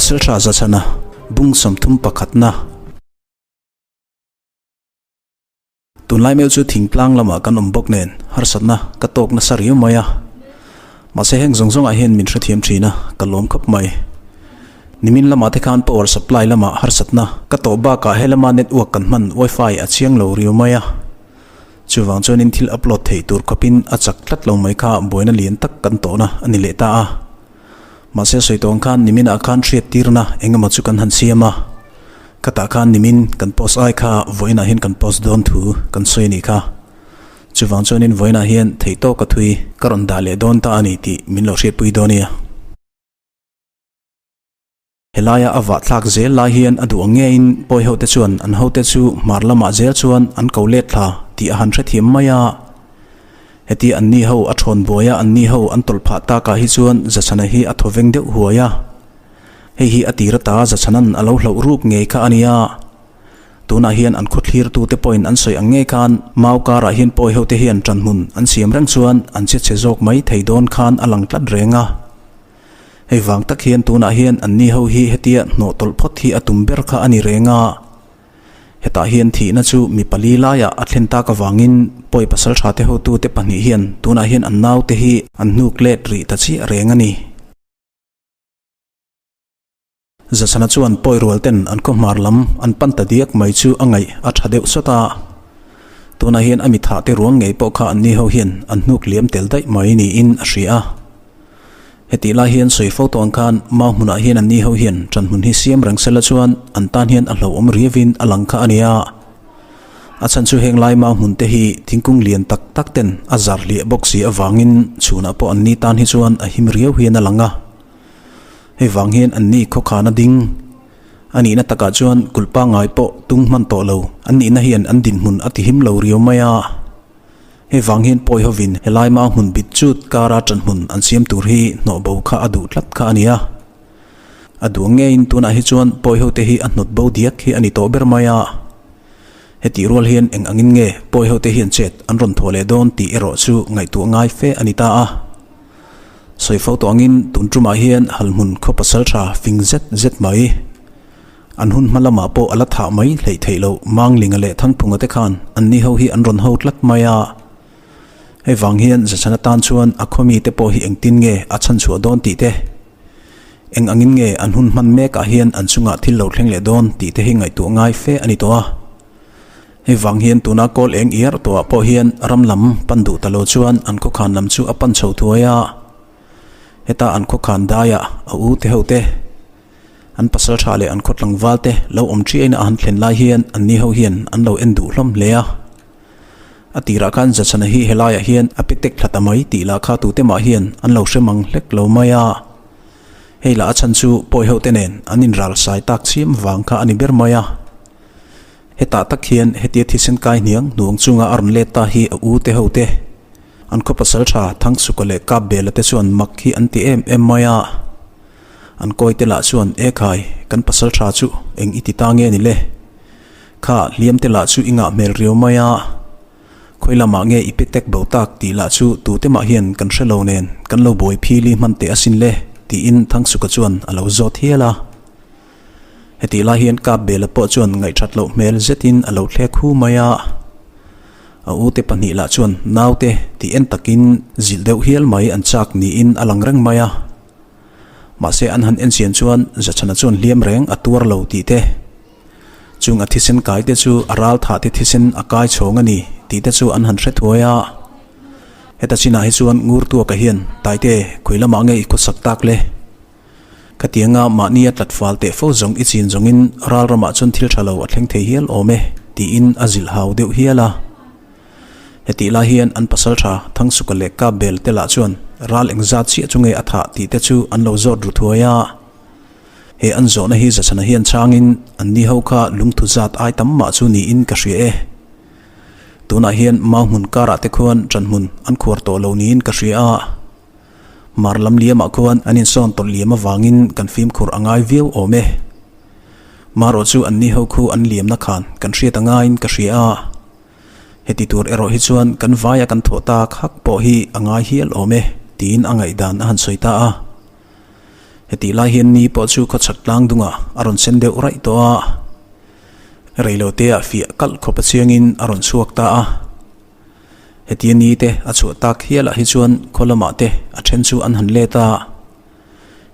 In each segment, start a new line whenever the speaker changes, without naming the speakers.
Pasalṭha Zachhana bung 30 pakhatna. Tunlai meuh chu thingtlang lamah kan awm bawk nen harsatna ka tawk nasa riau mai a. Mahse heng zawng zawngah hian min hrethiam thin a, ka lawm khawp mai. Nimin lamah te khan power supply lamah harsatna ka tawh bakah helama network kan hman wifi a chiang lo riau mai a. Chuvang chuanin thil upload theih tur khawpin a chak tlat lo mai kha buaina lian tak kan tawhna a ni leh ta a. Mahse sawi tawng khan niminah khan hriat tirna eng emaw chu kan han siam a. Khatah khan nimin kan post ai kha vawiinah hian kan post dawn thu kan sawi a nih kha. Chuvang chuanin vawiinah hian theihtawka thui ka rawn dah leh dawn ta a ni tih min lo hriatpui dawn nia. Helaia a vah thlak zel lai hian a duh ang ngeiin pawi hote chuan an hote chu hmar lamah zel chuan an ko let thla tih a han hrethiam mai a. Heti anni ho a thawn buai a, anni ho an tawlh phah takah hi chuan Zachhana hi a thaw veng deuh huai a. Hei hi a tir ata Zachhana'n a lo hlauh ruk ngei kha a nia. Tunah hian an khawthlirtute pawhin an sawi ang ngei khan mau karah hian pawi hote hian ṭanhmun an siam reng chuan an che chhe zawk mai thei dawn khan a lang tlat reng a. Hei vang tak hian tunah hian anni ho hi hetia hnawh tawlh phawt hi a tum ber kha a ni reng a. Hetah hian thihna chu mi pali laiah a thlen tak avangin pawi pasal tha te hotute pahnih hian tunah hian an naute hi an hnuk let rih ta chiah reng a ni. Zachhana chuan pawi rual ten an khaw hmar lam an pan ta diak mai chu a ngaih a tha deuh sawt a. Tunah hian a mithah te ruang ngei pawh kha anni ho hian an hnuk liam tel daih mai niin a hria a. Hetih lai hian sawi fo tawh ang khan mau hmunah hian anni ho hian ṭanhmun hi siam reng sela chuan an tan hian a hlauhawm riavin a lang kha a nia. A chhan chu heng lai mau hmun te hi thingkung lian tak tak ten a zar hliah bawk si avangin chhunah pawh anni tan hi chuan a him riau hian a lang a. Hei vang hian anni khawkhana ding a nihna takah chuan kulh pangngai pawh tung hman tawh lo an nihna hian an dinhmun a tihim lo riau mai a. Hei vang hian pawi hovin helai mau hmun bit chut kara ṭanhmun an siam tur hi hnawh bo kha a duh tlat kha a ni a. A duh ngeiin tunah hi chuan pawi hote hi a hnawt bo diak hi a ni tawh ber mai a. Hetih rual hian eng angin nge pawi hote hian chet an rawn thawh leh dawn tih erawh chu ngaihtuah ngai fe a ni ta a. Sawi fo tawh angin tun ṭumah hian halhmun khaw pasal ṭha fing zet zet mai. An hun hma lamah pawh a la thah mai hleih theih loh Manglinga leh Thangphunga te khan anni ho hi an rawn ho tlat mai a. Hei vang hian Zachhana tan chuan a khaw mite pawh hi engtin nge a chhan chhuah dawn tih te, eng angin nge an hun hman mekah hian an chungah thil lo thleng leh dawn tih te hi ngaihtuah ngai fe a ni tawh a. Hei vang hian tuna kawl eng iar tawhah pawh hian ram lam pan duh ta lo chuan an khawkhan lam chu a pan chho thuai a. Heta an khawkhan daiah a u te ho te, An pasal tha leh an khaw tlangval te lo awm ṭhiaina a han thlen lai hian anni ho hian an lo en duh hlawm hle a. A tirah khan Zachhana hi helaiah hian a pe tek thla ta mai tih lah kha tute mah hian an lo hre mang hlek lo mai a. Hei lah a chhan chu pawi ho te nen an inral sai tak chhiam vang kha a ni ber mai a. Hetah tak hian hetia thisen kai hniang hnuang chunga a rawn let ta hi a u te ho te, an khaw pasal tha Thangsuka leh Kapbela te chuan mak hi an ti em em mai a. An kawi te lah chuan, E khai, kan pasal tha chu eng i ti ta nge ni le? Kha, hliam te lah chu i ngah hmel riau mai a. Khawi lamah nge i pe tek bo tak tih lah chu tute mah hian kan hre lo nen kan lo buai phili hman teh asin le, tiin Thangsuka chuan a lo zawt hial a. Hetih lai hian Kapbela pawh chuan ngaihthat loh hmel zetin a lo thlek hu mai a. A ute pahnih lah chuan naute tih en takin zilh deuh hial mai an chak niin a lang reng mai a. Mahse an han enchian chuan Zachhana chuan hliam reng a tuar lo tih te, chung a thisen kai te chu a ral thah te thisen a kai chhawng a ni tih te chu an han hre thuai a. Heta chinah hi chuan ngur tuaka hian Taite khawi lamah nge i khawsak tak le? Khatianga mahni a tlat fal teh fo zawng i chin zawngin ral ramah chuan thil tha lo a thleng thei hial awm e tiin a zilh hau deuh hial a. Hetih lai hian an pasal tha Thangsuka leh Kapbel te lah chuan ral engzat chiah chu nge a thah tih te chu an lo zawt ru thuai a. He an zawhna hi Zachhana hian chhangin an ni ho kha lungthu zat ai tam mah chu niin ka hria e. Tunah hian mau hmun karah te khuan ṭanhmun an khuar tawh lo niin ka hria a. Mar lam liamah khuan an insawn tawlh liam avangin kan fimkhur a ngai viau awm e. Marawh chu an ni ho khu an liamna khan kan hriat a ngaiin ka hria a. Heti tur erawh hi chuan kan vaia kan thawh tak hak pawh hi a ngai hial awm e, tiin a ngaihdan a han sawi ta a. Hetih lai hian ni pawh chu khawchhak tlang dungah a rawn sen deuh raih tawh a, reiloteah fiah kalh khawp a chiangin a rawn chhuak ta a. Hetia ni te a chhuah tak hialah hi chuan khaw lamah te a then chu an han let a.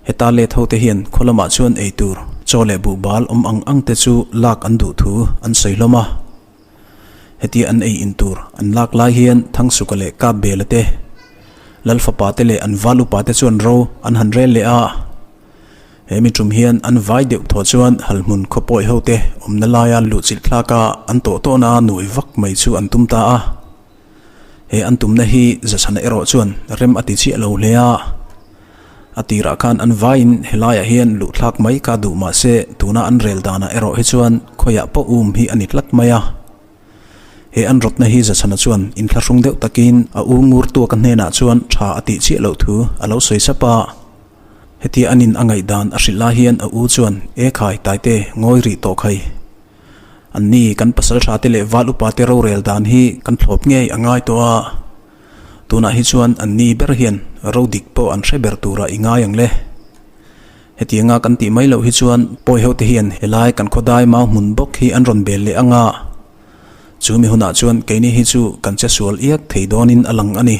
Heta let ho te hian khaw lamah chuan ei tur chaw leh buhbal awm ang ang te chu lak an duh thu an sawi hlawm a. Hetia an ei in tur an lak lai hian Thangsuka leh Kapbela te, Lalfapa te leh an val upa te chuan ro an han rel leh a. He mi tum hian an vai deuh thaw chuan Halhmun khawpawi ho te awmna laia luhchilh thlak a an tawh tawhna nuai vak mai chu an tum ta a. He an tumna hi Zachhana erawh chuan rem a ti chiah lo hle a. A tirah khan an vaiin helaiah hian luhthlak mai kha duh mah se tuna an rel danah erawh hi chuan khawiah pawh um hi a ni tlat mai a. He an rawtna hi Zachhana chuan inthlahrung deuh takin a u ngur tuaka hnenah chuan tha a tih chiah loh thu a lo sawi sap a. Hetia an in a ngaihdan a hrilh lai hian a u chuan, E khai, Taite, ngawi rih tawh khai. An ni, kan pasal tha te leh val upa te rorel dan hi kan thlawp ngei a ngai tawh a. Tunah hi chuan an ni ber hian ro dik pawh an hre ber turah i ngai ang le. Hetianga kan tih mai loh hi chuan pawi ho te hian helai kan khawdai mau hmun bawk hi an rawn bel leh ang a. Chu mi hunah chuan keini hi chu kan che sual iak thei dawnin a lang a ni.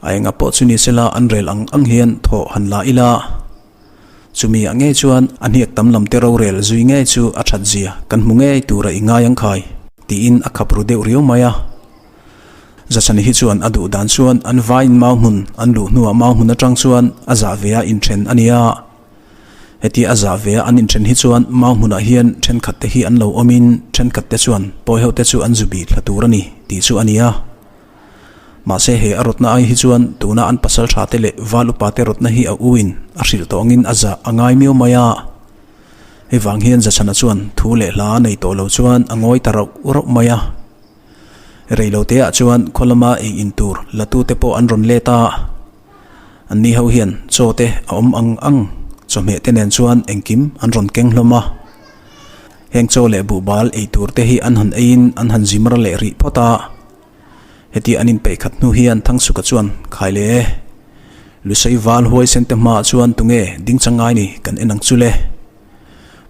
A enga pawh chu ni sela an rel ang ang hian thawh han la ila. Chumi ah ngei chuan a hniak tam lam te rorel zui ngei chu a that zia kan hmu ngei tura i ngai ang khai tiin a khap ru deuh riau mai a. Zachani hi chuan a duh dan chuan an vaiin mau hmun an luh hnuah mau hmun atang chuan a zah ve a inthen a nia. Hetia a zah ve a an inthen hi chuan mau hmunah hian thenkhat te hi an lo awmin thenkhat te chuan pawi ho te chu an zu bih thla tur a ni tih chu a nia. Mahse he a rawtna ai hi chuan tuna an pasal tha te leh val upa te rawtna hi a u in a hrilh tawh angin a zah a ngai miau mai a. Hei vang hian Zachhana chuan thu leh hla nei tawh lo chuan a ngawi ta rauh rauh mai a. Rei lo te ah chuan khaw lama ei in tur la tu te pawh an rawn let a. An ni ho hian chaw te a awm ang ang chawhmeh te nen chuan engkim an rawn keng hlawm a. Heng chaw leh buhbal ei tur te hi an han eiin an han zimra leh rih phawt a. Heti an inpeih khat hnu hian Thangsuka chuan, Khai le e, Lusei val huai sente hmaah chuan tunge ding chang ngai ni kan en ang chu le.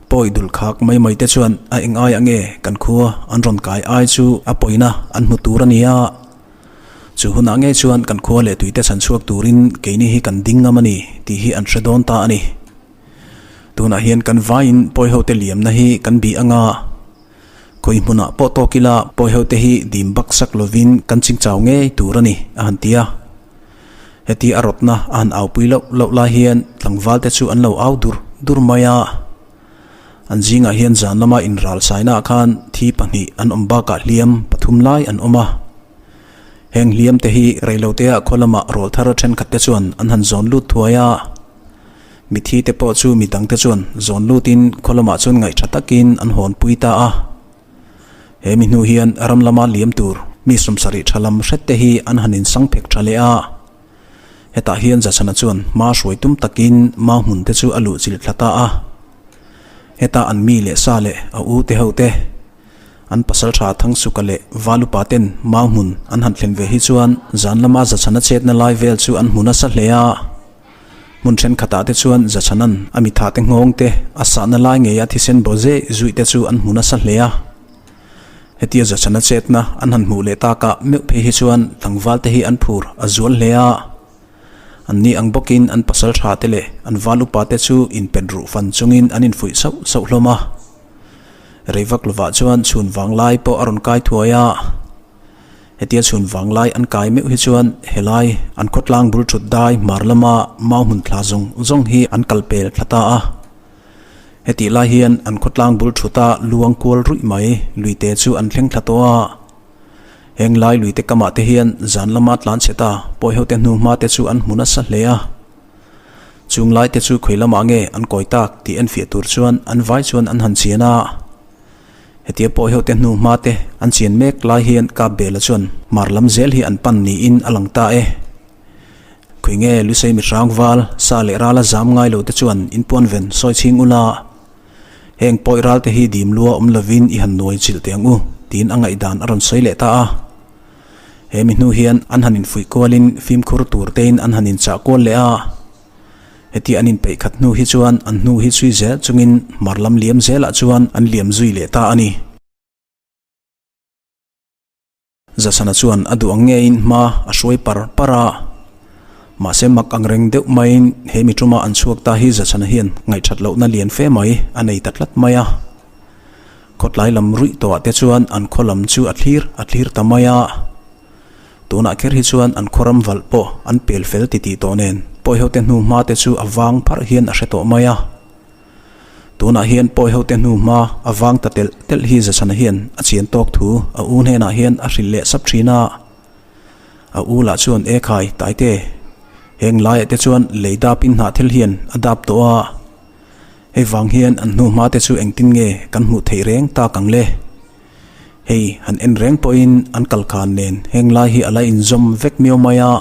Pawi dul khak mai mai te chuan a eng aiah nge kan khua an rawn kai ai chu a pawina an hmu tur a nia. Chu hunah ngei chuan kan khua leh tuite chhan chhuak turin keini hi kan ding ngam a ni tih hi an hre dawn ta a ni. Tunah hian kan vaiin pawi hote liamna hi kan bih anga. Khawi hmunah pawh tawk ila pawi ho te hi dim bak sak lovin kan ching chau ngei tur a ni, a han ti a. Heti a rawtna a han aupui loh loh lai hian tlangval te chu an lo au dur dur mai a. An zingah hian zan lama inral sainaah khan thi pahnih an awm bakah hliam pathum lai an awm a. Heng hliam te hi reiloteah khaw lama rawlthar thenkhat te chuan an han zawn lut thuai a. Mithi te pawh chu mi dangte chuan zawn lutin khaw lamah chuan ngaih tha takin an hawn pui ta a. He mi hnu hian ram lama liam tur mi sawmsarih tha lam hret te hi an han insang phek tha leh a. Hetah hian Zachhana chuan hma hruai tum takin mau hmun te chu a luh chilh thla ta a. Heta an mi leh sa leh a u te ho te, An pasaltha Thangsuka leh Valupa ten mau hmun an han thlen ve hi chuan zan lama Zachhana chetna lai vel chu an hmu nasa hle a. Hmun thenkhatah te chuan Zachhanan a mitha te nghawng te a sahna lai ngeia thisen baw zeh zuih te chu an hmu nasa hle a. Hetia Zachhana chetna an han hmuh leh takah meuh phei hi chuan tlangval te hi an phur a zual hle a. An ni ang bawkin an pasaltha te leh an Valupa te chu inpet ruh fan chungin an infuih sauh sauh hlawm a. Rei vak lovah chuan chhun vanglai pawh a rawn kai thuai a. Hetia chhun vanglai an kai meuh hi chuan helai an khawtlang bul thut dai hmar lama mau hmun thla zawng zawng hi an kal pel thla ta a. Hetih lai hian an khawtlang bul thuta luang kual ruih mai luite chu an thleng thla tawh a. Heng lai luite kamah te hian zan lama tlan chhe ta pawi hote hnu hma te chu an hmu nasa hle a. Chung lai te chu khawi lamah nge an kawi tak tih en fiah tur chuan an vai chuan an han chian a. Hetia pawi ho te hnu hma te an chian mek lai hian kap bela chuan hmar lam zel hi an pan niin a lang ta e. Khawi nge Lusei mihrang val sa leh rala zam ngai lo te chuan inpuan ven sawi chhing ula. Heng pawi ral te hi dim lua awm lovin i han nuai chilh teh ang u tiin a ngaihdan a rawn sawi leh ta a. He mi hnu hian an han infuih kualin fimkhur tur tein an han inchah kual leh a. Heti an inpeih khat hnu hi chuan an hnu hi chhui zel chungin hmar lam liam zelah chuan an liam zui leh ta a ni. Zasana chuan a duh ang ngeiin hma a hruai par par a. Mahse mak ang reng deuh maiin he mi tuma an chhuak ta hi Zasana hian ngaihthat lohna lian fe mai a nei ta tlat mai a. Khawtlai lam ruih tawhah te chuan an khaw lam chu a thlir a thlir ta mai a. Tunah kher hi chuan an khaw ram valh pawh an pel fel titih tawh nen pawihote hnu hma te chu a vang pharh hian a hre tawh mai a. Tunah hian pawi hote hnu hma a vang ta telh telh hi Zasana hian a chian tawk thu a u hnenah hian a hrilh leh sap thin a. A u lah chuan E khai, Taite, heng laiah te chuan lei dapin hnahthel hian a dap tawh a, hei vang hian an hnu hma te chu engtin nge kan hmuh theih reng tak ang le? Hei han en reng pawhin an kalkhan nen heng lai hi a la inzawm vek miau mai a.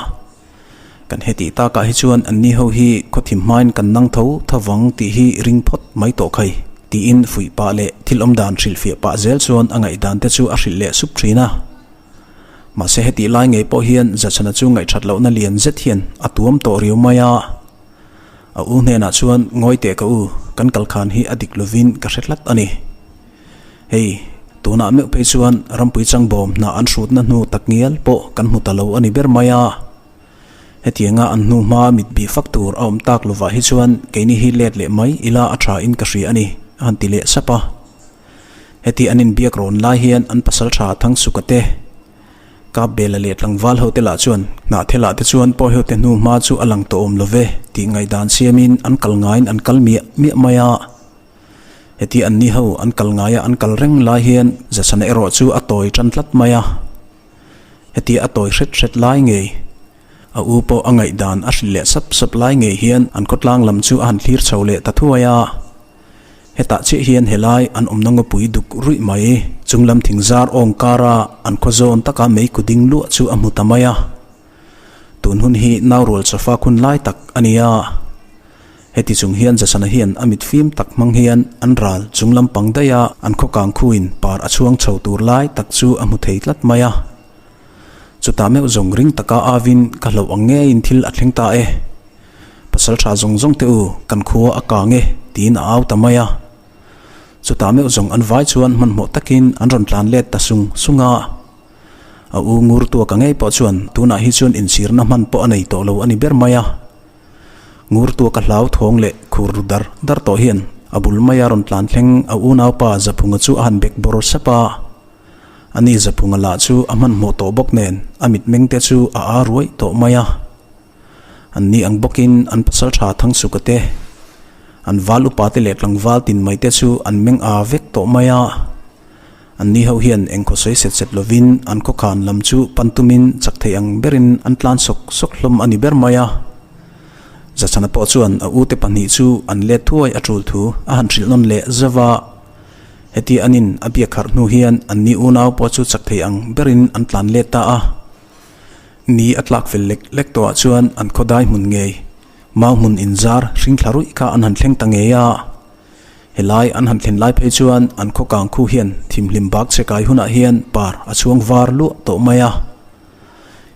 Kan hetih takah hi chuan anni ho hi khawthim hmain kan nang tho tho vang tih hi ring phawt mai tawh khai, tiin fuih pah leh thil awm dan hrilhfiah pah zel chuan a ngaihdan te chu a hrilh leh sup thin a. Mahse hetih lai ngei pawh hian Zachana chu ngaihthat lohna lian zet hian a tuam tawh riau mai a. A u hnenah chuan ngawi teh ka u, kan kalkhan hi a dik lovin ka hre tlat a ni. Hei, tunah meuh phei chuan rampui changbawm hna an hrutna hnu tak ngial pawh kan hmu ta lo a ni ber mai a. Hetianga an hnu hma mit bih fak tur a awm tak lovah hi chuan keini hi let leh mai ila a tha in ka hria a ni, a han ti leh sap a. Heti an inbiak rawn lai hian an pasal tha Thangsuka te, Kapbela leh tlangval hote lah chuan hnahthelah te chuan pawihote hnu hma chu a lang tawh awm lo ve tih ngaihdan siamin an kal ngaiin an kal miah miah mai a. Heti an ni ho an kal ngaia an kal reng lai hian Zasana erawh chu a tawi tan tlat mai a. Heti a tawi hret hret lai ngei, a u pawh a ngaihdan a hrilh leh sap sap lai ngei hian an khawtlang lam chu a han thlir chho leh ta thuai a. Hetah chiah hian helai an awmna ngawpui duk ruih mai, chunglam thingzar awng kara an khaw zawn taka meikhu ding luah chu a hmu ta mai a. Tun hun hi naurual chawfa khun lai tak a ni a. Heti chung hian Jasana hian a mit fim tak hmang hian an ral chung lampang daih a, an khaw kang khuin par a chhuang chho tur lai tak chu a hmu thei tlat mai a. Chutah meuh zawng ring taka avin ka hlauh ang ngeiin thil a thleng ta e. Pasal tha zawng zawng te u, kan khua a kang e, tiin a au ta mai a. Chutah meuh zawng an vai chuan hmanhmawh takin an rawn tlan let ta sung sung a. A u ngur tuaka ngei pawh chuan tunah hi chuan inchhirna hman pawh a nei tawh lo a ni ber mai a. Ngur tuaka hlau thawng leh khur ru dar dar tawh hian a bul maia rawn tlan thleng a unaupa Zaphunga chu a han bek bawr sap a. Ani Zaphunga lah chu a hmanhmawh tawh bawk nen a mitmeng te chu a aa ruai tawh mai a. An ni ang bawkin an pasal tha Thangsuka te, an val upa te leh tlangval tin mai te chu an meng aa vek tawh mai a. An ni ho hian eng khaw sawi set set lovin an khawkhan lam chu pan tumin chak thei ang berin an tlan sawk sawk hlawm a ni ber mai a. Zachana pawh chuan a ute pahnih chu an let thuai a tul thu a han hrilh nawn leh zauh a. Heti anin a biak harh hnu hian an ni unau pawh chu chak thei ang berin an tlan let ta a. Ni a tlak fel lek lek tawhah chuan an khaw dai hmun ngei, mau hmun inzar hring thla ruih kha an han thleng ta ngei a. Helai an han thlen lai phei chuan an khaw kang khu hian thimhlim bak che kai hunah hian par a chhuang var luah tawh mai a.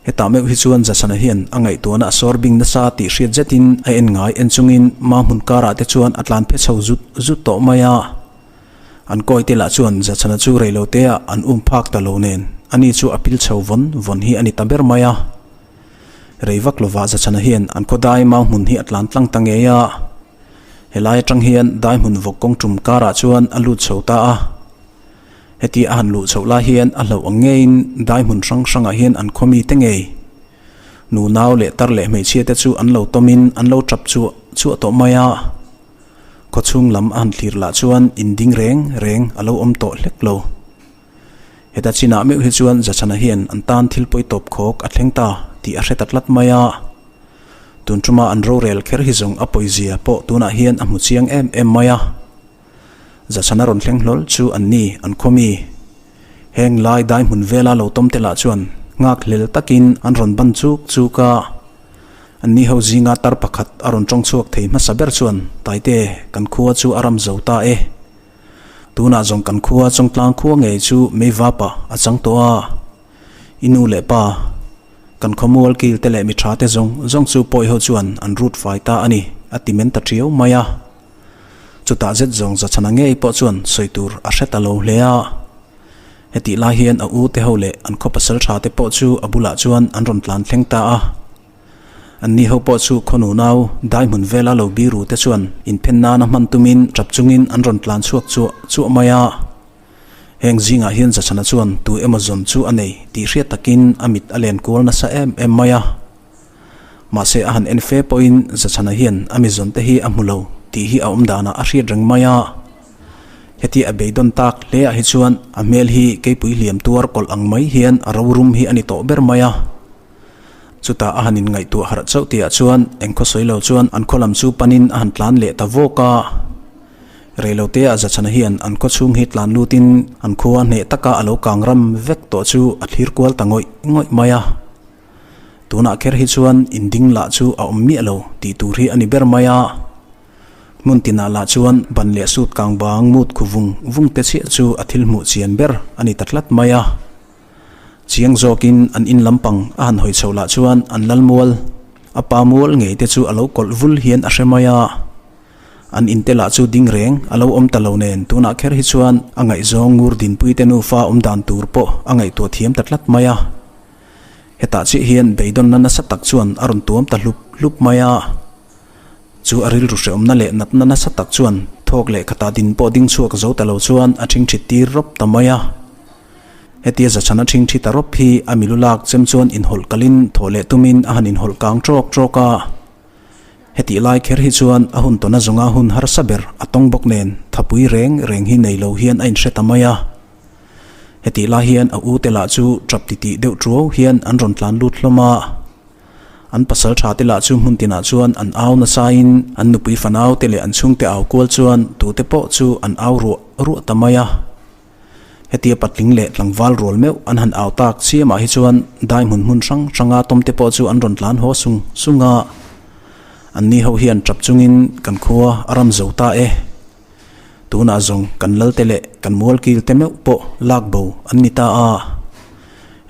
Hetah meuh hi chuan Jasana hian a ngaihtuahna a sawr bing nasa tih hriat zetin a en ngai en chungin ma hmun karah te chuan a tlan phe chho zut zut tawh mai a. An kawi te lah chuan Jasana chu reiloteah an um phak ta lo nen ani chu a pil chho vawn vawn hi a ni ta ber mai a. Rei vak lovah Jasana hian an khaw dai mau hmun hi a tlan tlang ta ngei a. Helai atang hian dai hmun vawk kawng tum karah chuan a lut chho ta a. Heti a han luh chhoh lai hian a hlauh ang ngeiin dai hmun hrang hrangah hian an khaw mite ngei. Nu nau leh tar leh hmeichhia te chu an lo tawmin an lo tap chuah chuah tawh mai a. Khaw chhung lam a han thlir lah chuan in ding reng reng a lo awm tawh hlek lo. Heta chinah meuh hi chuan Zachana hian an tan thil pawi tawp khawk a thleng ta tih a hre ta tlat mai a. Tun tuma an rorel kher hi zawng a pawizia pawh tunah hian a hmu chiang em em mai a. Zachana rawn thleng hlawl chu an ni, an khaw mi. Heng lai dai hmun vela lo tawm te lah chuan nghak hlel takin an rawn ban chuk chuk a. An ni ho zinga tar pakhat a rawn tawng chhuak thei hmasa ber chuan, Taite, kan khua chu a ram zo ta e. Tunah zawng kan khua Chawngtlang khua ngei chu Meivapa a chang tawh a. I nu leh pa, kan khawmual kil te leh mi tha te zawng zawng chu pawi ho chuan an rut fai ta a ni. a ti men ta ṭiau mai a. Chutah zet zawng Zachhana ngei pawh chuan sawi tur a hre ta lo hle a. Hetih lai hian a u te ho leh an khaw pasal tha te pawh chu a bulah chuan an rawn tlan thleng ta a. An ni ho pawh chu khaw nunau dai hmun vela lo biru te chuan inphen nana hman tumin tap chungin an rawn tlan chhuak chuah chuah mai a. Heng zingah hian Zachhana chuan tu emaw zawn chu a nei tih hriat takin a mit a len kual nasa em em mai a. Mahse a han en fe pawhin Zachhana hian a mi zawn te hi a hmu lo tih hi a awm danah a hriat reng mai a. Heti a beidawn tak hle ah hi chuan a hmel hi keipui hliam tuar kawlh ang mai hian a rorum hi a ni tawh ber mai a. Chutah a han inngaihtuah harh chauh tihah chuan engkhaw sawi lo chuan an khaw lam chu panin a han tlan leh ta vawk a. Reiloteah Zachhana hian an khaw chhung hi tlan lutin an khua hneh taka a lo kang ram vek tawh chu a thlir kual ta ngawih ngawih mai a. Tunah kher hi chuan inding lah chu a awm miah lo tih tur hi a ni ber mai a. Hmun tinah lah chuan ban leh sut kang bang mut khu vung vung te chiah chu a thil hmuh chian ber a ni ta tlat mai a. Chiang zawkin an in lampang a han hawi chhoh lah chuan an lal mual, a pa mual ngei te chu a lo kawlh vul hian a hre mai a. An in te lah chu ding reng a lo awm ta lo nen tunah kher hi chuan a ngaihzawng ngur dinpui te nufa awm dan tur pawh a ngaihtuah thiam ta tlat mai a. Hetah chiah hian beidawnna nasa tak chuan a rawn tuam ta hlup hlup mai a. Chu a rilru hrehawmna leh natna nasa tak chuan thawk leh khatah din pawh ding chhuak zo ta lo chuan a ṭhingṭhit tir rawp ta mai a. Hetia zachhana ṭhingṭhi ta rawp hi a milu lak chem chuan inhawlh kalin thawh leh tumin a han inhawlh kang ṭawk ṭawk a. Hetih lai kher hi chuan a hun tawna zawnga hun harsa ber a tawng bawk nen thapui reng reng hi nei lo hian a inhre ta mai a. Hetih lai hian a ute lah chu tap titih deuh ṭuau hian an rawn tlan lut hlawm a. An pasal tha te lah chu hmun tinah chuan an au nasain an nupui fanau te leh an chhungte au kual chuan tute pawh chu an au ruah ruah ta mai a. Hetia patling leh tlangval rual meuh an han au tak chiamah hi chuan dai hmun hmun hrang hranga tawm te pawh chu an rawn tlan haw sung sung a. Anni ho hian tap chungin kan khua a ram zo ta e. Tunah zawng kan lalte leh kan mualkil te meuh pawh lak bo an ni ta a.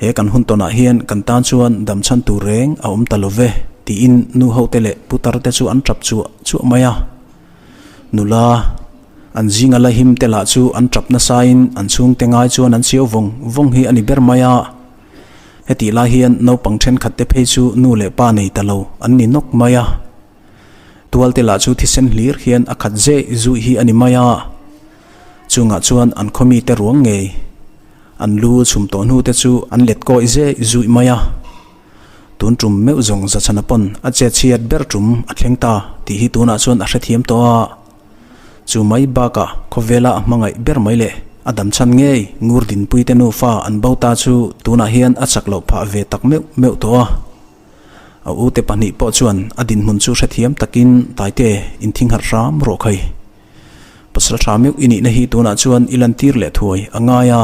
He kan hun tawnah hian kan tan chuan dam chhan tur reng a awm ta lo ve tiin nu ho te leh putar te chu an tap chuah chuah mai a. Nula, an zinga la him te lah chu an tap nasain an chhungte ngai chuan an chiau vawng vawng hi a ni ber mai a. Hetih lai hian naupang thenkhat te phei chu nu leh pa nei ta lo an ni nawk mai a. Tualte lah chu thisen hlir hian a khat zeh zuih hi a ni mai a, chungah chuan an khaw mite ruang ngei an lu chhum tawh hnu te chu an let kawi zeh zuih mai a. Tun tum meuh zawng Zachhana pawn a chet chhiat ber tum a thleng ta tih hi tunah chuan a hrethiam tawh a. Chu mai bakah khawvela a hmangaih ber mai leh a damchhan ngei Ngur Dinpuite nufa an bo ta chu tunah hian a chak loh phah ve tak meuh meuh tawh a. A ute pahnih pawh chuan a dinhmun chu hrethiam takin Taite inthingharh hram rawh khai. Pasal tha meuh i nihna hi tunah chuan i lantir leh thuai a ngai a.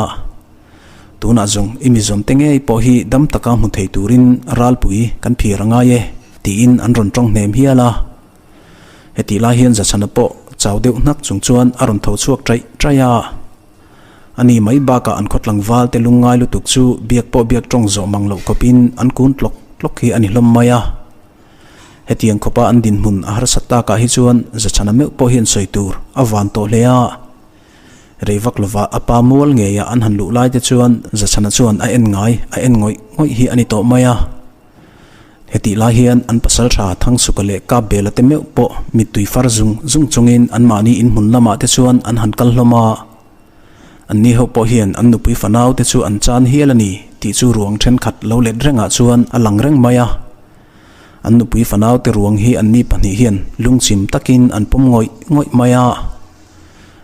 Tunah zawng i mizawnte ngei pawh hi dam taka hmu thei turin ralpui kan phir a ngai e tiin an rawn tawng hnem hial a. Hetih lai hian Zachhana pawh chau deuh hnak chung chuan a rawn tho chhuak ṭaih ṭaih a. A ni mai bakah an khaw tlangval te lungngai lutuk chu biak pawh biak tawng zawh mang loh khawpin an kun tlawk tlawk hi a ni hlawm mai a. Hetiang khawpa an dinhmun a harsat takah hi chuan Zachhana meuh pawh hian sawi tur a van tawh hle a. Rei vak lovah a pa mual ngeia an han luh lai te chuan Zachhana chuan a en ngai a en ngawih ngawih hi a ni tawh mai a. Hetih lai hian an pasal tha Thangsuka leh Kapbela te meuh pawh mittui far zung zung chungin anmahni inhmun lamah te chuan an han kal hlawm a. Anni ho pawh hian an nupui fanau te chu an chan hial a ni tih chu ruang thenkhat lo let rengah chuan a lang reng mai a. An nupui fanau te ruang hi anni pahnih hian lungchim takin an pawm ngawih ngawih mai a.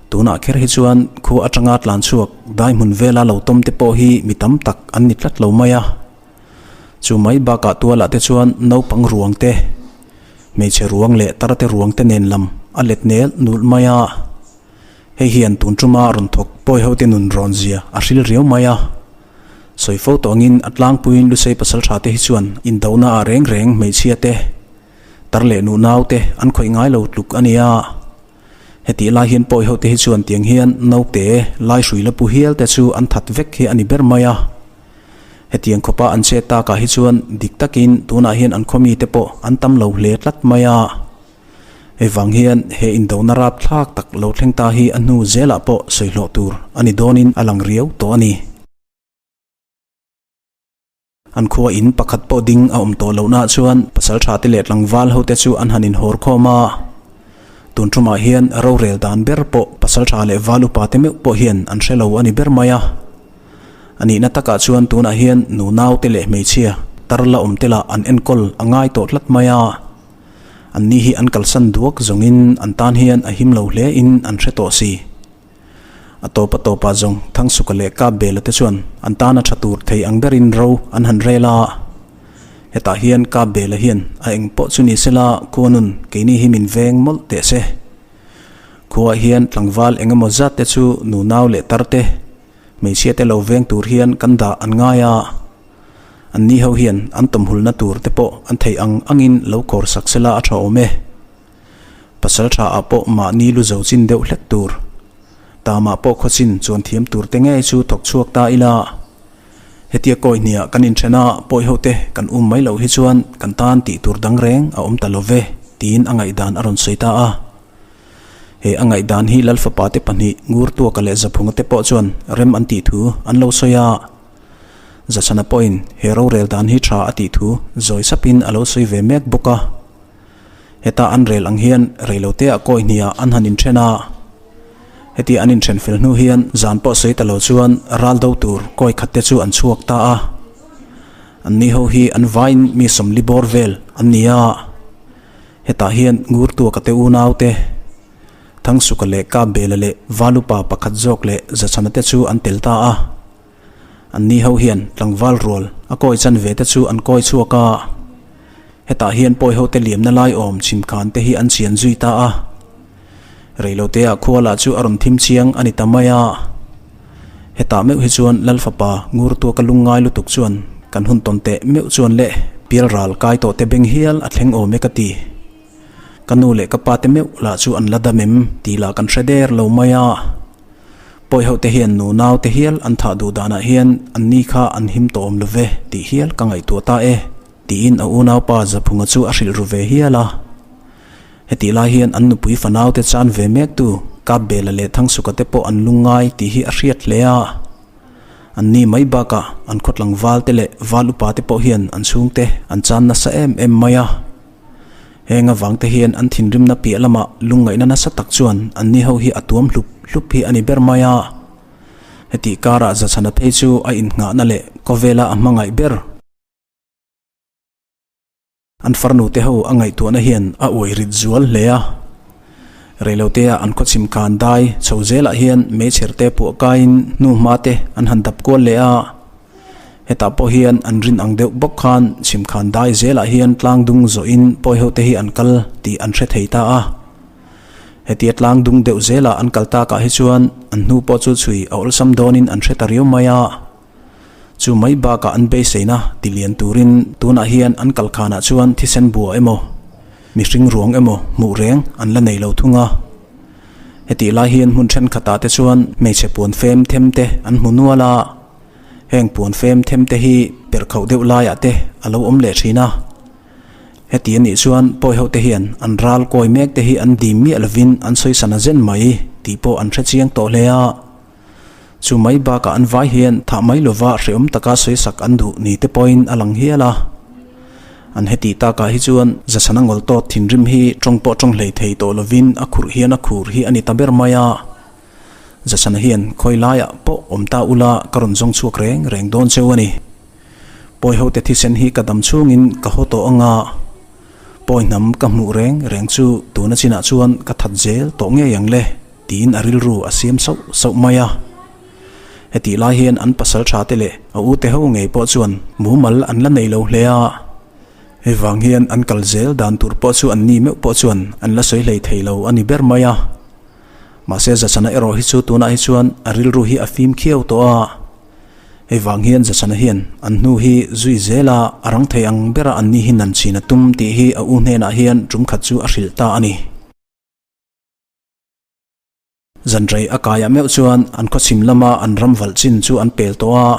Tunah kher hi chuan khua atanga tlan chhuak dai hmun vela lo tawm te pawh hi mi tam tak an ni tlat lo mai a. Chu mai bakah tualah te chuan naupang ruang te, hmeichhe ruang leh tarte ruang te nen lam a let nel nulh mai a. Hei hian tun tuma rawn thawk pawi ho te nun rawn zia a hril riau mai a. Sawi fo tawngin a tlangpuiin Lusei pasal tha te hi chuan indohna ah reng reng hmeichhia te, tar leh nuh nau te an khawih ngai lo tluk a nia. Hetih lai hian pawi ho te hi chuan tiang hian naute lai hrui la pu hial te chu an that vek hi a ni ber mai a. Hetiang khawpa an che takah hi chuan dik takin tunah hian an khaw mite pawh an tam lo hle tlat mai a. Hei vang hian he indona rapthlak tak lo thleng ta hi a hnu zelah pawh sawi hlawh tur a ni dawnin a lang riau tawh a ni. An khua in pakhat pawh ding a awm tawh lohnaah chuan pasaltha te leh tlangval hote chu an han inhawr khawm a. Tun tumah hian rorel dan ber pawh pasaltha leh val upa te meuh pawh hian an hre lo a ni ber mai a. A nihna takah chuan tunah hian nu naute leh hmeichhia tar la awm te lah an enkawl a ngai tawh tlat mai a. Anni hi an kalsan duak zawngin an tan hian a him lo hle in an hre tawh si. A tawp a tawpah zawng Thangsuka leh Kapbela te chuan an tana tha tur thei ang berin ro an han rel a. Hetah hian Kapbela hian a eng pawh chu ni sela khuanun keini hi min veng mawlh teh se. Khuaah hian tlangval eng emaw zat te chu nunau leh tar te, hmeichhia te lo veng tur hian kan dah an ngai a. Anni ho hian an tawmhulna tur te pawh an theih ang angin lo khawr sak sela a tha awm e. Pasal tha ah pawh mahni lu zo chin deuh hlek tur, tamah pawh khaw chin chuan thiam tur te ngei chu thawk chhuak ta ila. Hetia kawi hniah kan inthen a, pawi ho te kan um mai loh hi chuan kan tan tih tur dang reng a awm ta lo ve, tiin a ngaihdan a rawn sawi ta a. He a ngaihdan hi Lalfapa te pahnih Ngurtuaka leh Zaphunga te pawh chuan rem an tih thu an lo sawi a. Zachhana pawhin he rorel dan hi tha a tih thu zawi sapin a lo sawi ve mek bawk a. Heta an rel ang hian reiloteah kawi hniah an han inthen a. Heti an inthen fel hnu hian zan pawh sawi ta lo chuan ral do tur kawi khat te chu an chhuak ta a. Anni ho hi an vaiin mi sawmli bawr vel an ni a. Hetah hian Ngurtuaka te unau te, Thangsuka leh Kapbela leh Valupa pakhat zawk leh Zachhana te chu an tel ta a. Anni ho hian tlangval rual a kawi chan ve te chu an kawi chhuak a, hetah hian pawi ho te liamna lai awm chhim khan te hi an chian zui ta a. Reiloteah khua lah chu a rawn thim chiang a ni ta mai a. Hetah meuh hi chuan Lal fapa Ngurtuaka lungngai lutuk chuan kan hun tawn teh meuh chuan leh pial ral kai tawh te beng hial a thleng awm e ka ti. Ka nu leh ka pa te meuh lah chu an la dam em tih lah kan hre der lo mai a. Pawi ho te hian nu nau te hial an thah duh danah hian an ni kha an him tawh awm lo ve tih hial ka ngaihtuah ta e, tiin a unaupa Zaphunga chu a hrilh ru ve hial a. Hetih lai hian an nupui fanau te chan ve mek tu Kapbela leh Thangsuka te pawh an lungngai tih hi a hriat hle a. An ni mai bakah an khaw tlangval te leh val upa te pawh hian an chhungte an chan nasa em em mai a. Heng avang te hian an thinrimna piah lamah lungngaihna nasa tak chuan anni ho hi a tuam hlup hlup hi a ni ber mai a. Hetih karah Zachhana phei chu a innghahna leh khawvela a hmangaih ber. An farnu te ho a ngaihtuahna hian a uai rit zual hle a. Reilotea an khawchhim khan dai chho zelah hian meichher te puah kaiin hnuhma te an han dap kual leh a. Hetah pawh hian an rin ang deuh bawk khan chhimkhan dai zelah hian tlang dung zawhin pawi ho te hi an kal tih an hre thei ta a. Hetia tlang dung deuh zelah an kal takah hi chuan an hnu pawh chu chhui a awlsam dawnin an hre ta riau mai a. Chu mai bakah an beiseina ti lian turin tunah hian an kal khanah chuan thisen bua emaw, mihring ruang emaw hmuh reng an la nei lo thung a. Hetih lai hian hmun thenkhatah te chuan hmeichhe puan fem them te an hmu nual a. Heng puan fem them te hi perh khauh deuh laiah te a lo awm leh thin a. Heti anih chuan pawi ho te hian an ral kawi mek te hi an dim miah lovin an sawi sana zen mai tih pawh an hre chiang tawh hle a. Chu mai bakah an vai hian thah mai lova hrehawm taka sawi sak an duh ni te pawhin a lang hial a. An heti takah hi chuan Zasana ngawl tawt thinrim hi tawng pawh tawng hlei thei tawh lovin a khurh hian a khur hi a ni ta ber mai a. Zasana hian khawi laiah pawh awm ta ula ka rawn zawng chhuak reng reng dawn cheu a ni. Pawi hote thisen hi ka dam chhungin ka haw tawh anga pawi hnam ka hmuh reng reng chu tuna chinah chuan ka that zel tawh ngei ang le tiin a rilru a siam sauh sauh mai a. Hetih lai hian an pasal tha te leh a ute ho ngei pawh chuan mumal an la nei lo hle a. Hei vang hian an kal zel dan tur pawh chu an ni meuh pawh chuan an la sawi hlei thei lo a ni ber mai a. Mahse Zachana erawh hi chu tunah hi chuan a rilru hi a fim khiau tawh a. Hei vang hian Zachana hian an hnu hi zui zel a, a rang thei ang bera an ni hi nan chin a tum tih hi a u hnenah hian tum khat chu a hrilh ta a ni. Zanrei a kaiah meuh chuan an khawchhim lama an ram valh chin chu an pel tawh a.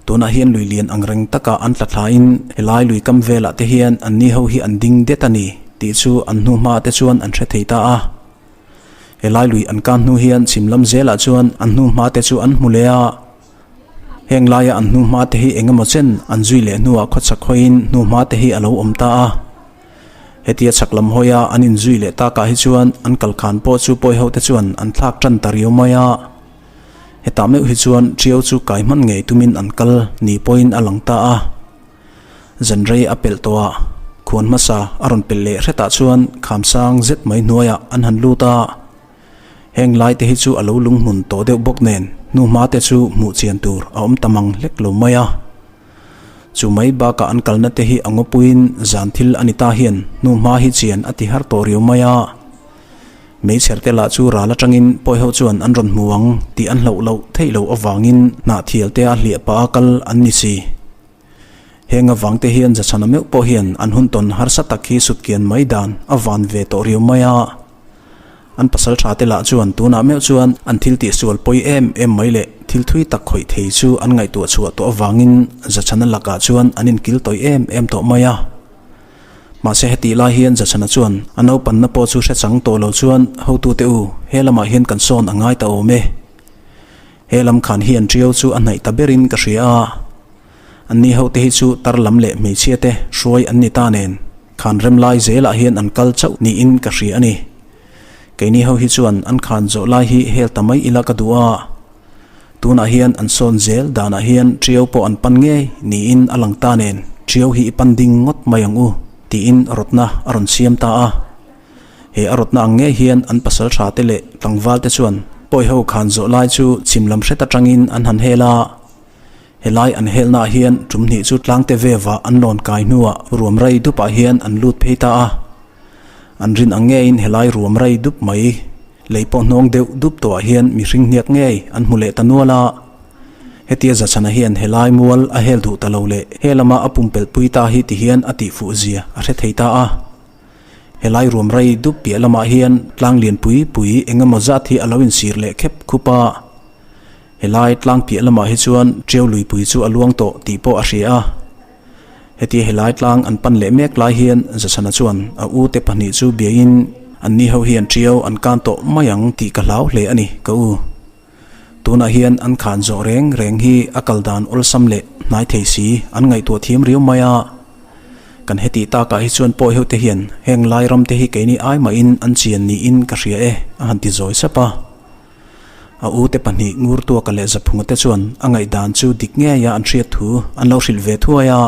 Tunah hian lui lian ang reng takah an tla thlain helai lui kam velah te hian an ni ho hi an ding det a ni. tih chu an hnu hma te chuan an hre thei ta a. Helai lui an kan hnu hian chhim lam zelah chuan an hnu hma te chu an hmu leh a. Heng laia an hnu hma te hi eng emaw chen an zui leh hnuah khawchhak hawiin hnu hma te hi a lo awm ta a. Hetia chhak lam hawia an inzui leh takah hi chuan an kal khan pawh chu pawi ho te chuan an thlak tan ta riau mai a. Hetah meuh hi chuan Ṭiau chu kai hman ngei tumin an kal ni pawhin a lang ta a. Zan rei a pelh tawh a, khuan hmasa a rawn pelh leh hretah chuan kham sang zet mai hnuaiah an han lut a. Heng lai te hi chu a lo lunghmun tawh deuh bawk nen hnu hma te chu hmuh chian tur a awm ta mang hlek lo mai a. Chu mai bakah an kalna te hi a ngawpuiin zan thil a ni ta hian hnu hma hi chian a ti har tawh riau mai a. Meichher te lah chu ral atangin pawi ho chuan an rawn hmu ang tih an hlauh loh theih loh avangin hnahthial te a hliah pah a kal an ni si. Heng avang te hian Zachhana meuh pawh hian an hun tawn harsa tak hi sutkian mai dan a van ve tawh riau mai a. An pasal tha te lah chuan tunah meuh chuan an thil tih sual pawi em em mai leh thil thui tak khawih thei chu an ngaihtuah chhuah tawh avangin Zachhana lakah chuan an inkil tawih em em tawh mai a. Mahse hetih lai hian Zachhana chuan a naupanna pawh chu hre chang tawh lo chuan hotute u he lamah hian kan sawn a ngai ta awm e. He lam khan hian Ṭiau chu a hnaih ta berin ka hria a. Anni hote hi chu tar lam leh hmeichhia te hruai an ni ta nen khan rem lai zelah hian an kal chauh niin ka hria a ni. Keini ho hi chuan an khan zawh lai hi hel ta mai ila ka duh a. Tunah hian an sawn zel danah hian Ṭiau pawh an pan ngei niin a lang ta nen Ṭiau hi i pan ding ngawt mai ang u tiin rawtna a rawn siam ta a. He a rawtna ang ngei hian an pasal tha te leh tlangval te chuan pawi ho khan zawh lai chu chhim lam hret atangin an han hel a. Helai an helnaah hian tum hnih chu tlangte veva an lawn kai hnuah ruam rai dupah hian an lut phei ta a. An rin ang ngeiin helai ruam rai dup mai lei pawh hnawng deuh dup tawhah hian mihring hniak ngei an hmu leh ta nual a. Hetia Zachhana hian helai mual a hel duh ta lo leh he lama a pumpelh pui ta hi ti hian a tihfuh zia a hre thei ta a. Helai ruam rai dup piah lamah hian tlang lian pui pui eng emaw zat hi a lo insir leh khep khup a. Helai tlang piah lamah hi chuan Ṭiau luipui chu a luang tawh tih pawh a hria a. Hetia helai tlang an pan leh mek lai hian Zachhana chuan a u te pahnih chu biain anni ho hian Ṭiau an kan tawh mai ang tih ka hlau hle a ni ka u. Tunah hian an khan zawh reng reng hi a kal dan awlsam leh hnai thei si an ngaihtuah thiam riau mai a. Kan hetih takah hi chuan pawi ho te hian heng lai ram te hi keini ai mahin an chian niin ka hria e a han ti zawi sap a. A ute pahnih Ngurtuaka leh Zaphunga te chuan a ngaihdan chu dik ngeia an hriat thu an lo hrilh ve thuai a.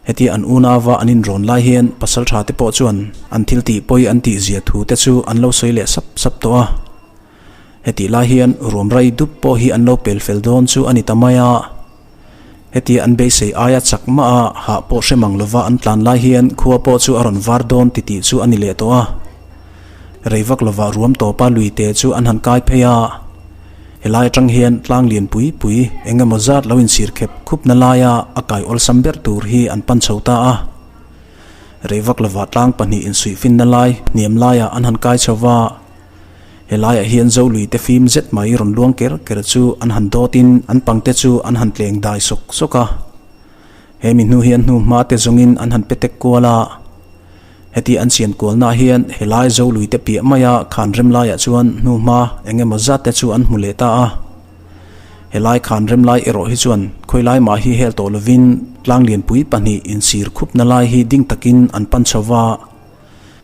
Hetia an unauva an inrawn lai hian pasaltha te pawh chuan an thil tih pawi an tih zia thu te chu an lo sawi leh sap sap tawh a. Hetih lai hian ruam rai dup pawh hi an lo pel fel dawn chu a ni ta mai a. Hetia an beisei aia chak mah a hah pawh hre mang lova an tlan lai hian khua pawh chu a rawn var dawn ti tih chu a ni leh tawh a. Rei vak lova ruam tawpa lui te chu an han kai phei a. Helai atang hian tlang lian pui pui eng emaw zat lo insir khep khupna laia a kai awlsam ber tur hi an pan chho ta a. Rei vak lova tlang pahnih insuihfinna lai hniam laiah an han kai chho va. Helaiah hian Zolui te fim zet mai rawn luang ker ker chu an han dawtin an pangte chu an han tleng dai sawk sawk a. He mi hnu hian hnu hma te zawngin an han pe tek kual a. Heti an chian kualnaah hian helai Zolui te piah maia khan rem laiah chuan hnu hma eng emaw zat te chu an hmu leh ta a. Helai khan rem lai erawh hi chuan khawilai mah hi hel tawh lovin tlang lianpui pahnih insir khupna lai hi ding takin an pan chho va.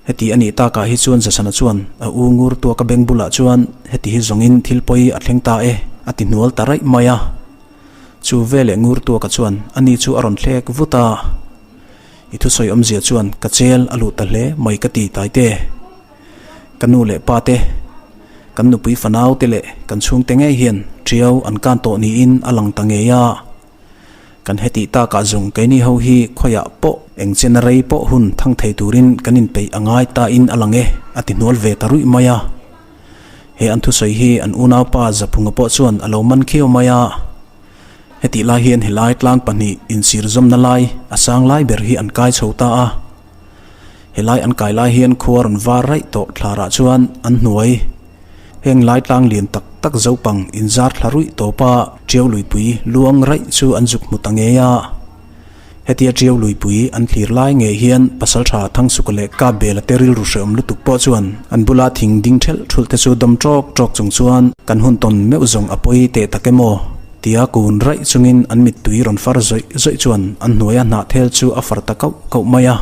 Heti a nih takah hi chuan Zasana chuan a u ngur tuaka beng bulah chuan heti hi zawngin thil pawi a thleng ta e a ti hnual ta raih mai a. Chu veleh ngur tuaka chuan a ni chu a rawn thlek vut a. I thusawi awmzia chuan ka chel a luh ta hle mai ka ti taite. Ka nu leh pa te, kan nupui fanau te leh kan chhungte ngei hian Ṭiau an kan tawh niin a lang ta ngei a. Kan hetih takah zawng keini ho hi khawiah pawh eng chena rei pawh hun thang thei turin kan inpeih a ngai ta in a lang e, a ti hnual ve ta ruih mai a. He an thusawi hi an unaupa Zaphunga pawh chuan a lo man khiau mai a. Hetih lai hian helai tlang pahnih insir zawmna lai a sang lai ber hi an kai chho ta a. Helai an kai lai hian khua rawn var raih tawh thlarah chuan an hnuai. Heng lai tlang lian tak tak zopang inzar thla ruih tawpa Ṭiau luipui luang raih chu an zuk hmu ta ngei a. Hetia Ṭiau luipui an thlir lai ngei hian Pasalṭha Thangsuka leh Kapbela te rilru hrehawm lutuk pawh chuan an bula thing ding ṭhelh ṭhulh te chu dawm ṭawk ṭawk chung chuan kan hun tawn meuh zawng a pawi teh tak em aw? tia kun raih chungin an mittui rawn far zawih zawih chuan an hnuaia hnahthel chu a far ta kauh kauh mai a.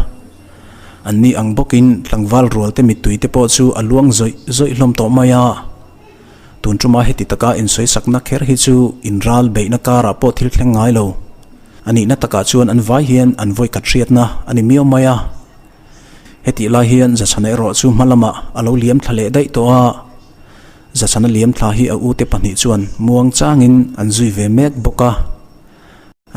Anni ang bawkin tlangval rual te mittui te pawh chu a luang zawih zawih hlawm tawh mai a. Tun ṭuma heti taka insawisakna kher hi chu inral beihna karah pawh thil thleng ngai lo. A nihna takah chuan an vai hian an vawi khat hriatna a ni miau mai a. Hetih lai hian Zachhana erawh chu hma lamah a lo liam thla leh daih tawh a. Zachhana liam thla hi a ute pahnih chuan muang changin an zui ve mek bawk a.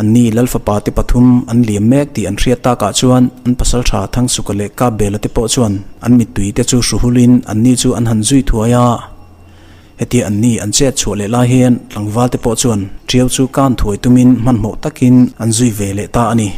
Anni Lalfapa te pathum an liam mek tih an hriat takah chuan an pasaltha Thangsuka leh Kapbela te pawh chuan an mittui te chu hruhulin anni chu an han zui thuai a. Hetia an ni an chet chhuah leh lai hian tlangval te pawh chuan Ṭiau chu kan thuai tumin hmanhmawh takin an zui ve leh ta a ni.